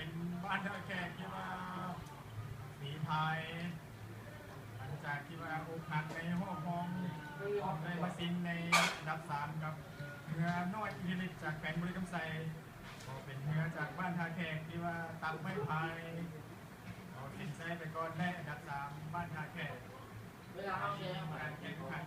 ເປັນບ້ານທ່າແຂກທີ່ວ່າສີພາຍ ຫຼັງຈາກທີ່ວ່າອົກຫັກໃນຮອບຮອງ ໄດ້ມາຊິງໃນອັນດັບສາມກັບເຮືອນ້ອຍອິດທິລິດຈາກແຂວງບໍລິຄຳໄຊ ກໍເປັນເຮືອຈາກບ້ານທ່າແຂກທີ່ວ່າຕັກໄມ້ພາຍ ເອົາເສັ້ນໄຊໄປກ່ອນໃນອັນດັບສາມ ບ້ານທ່າແຂກ ໃນການແຂ່ງຂັນ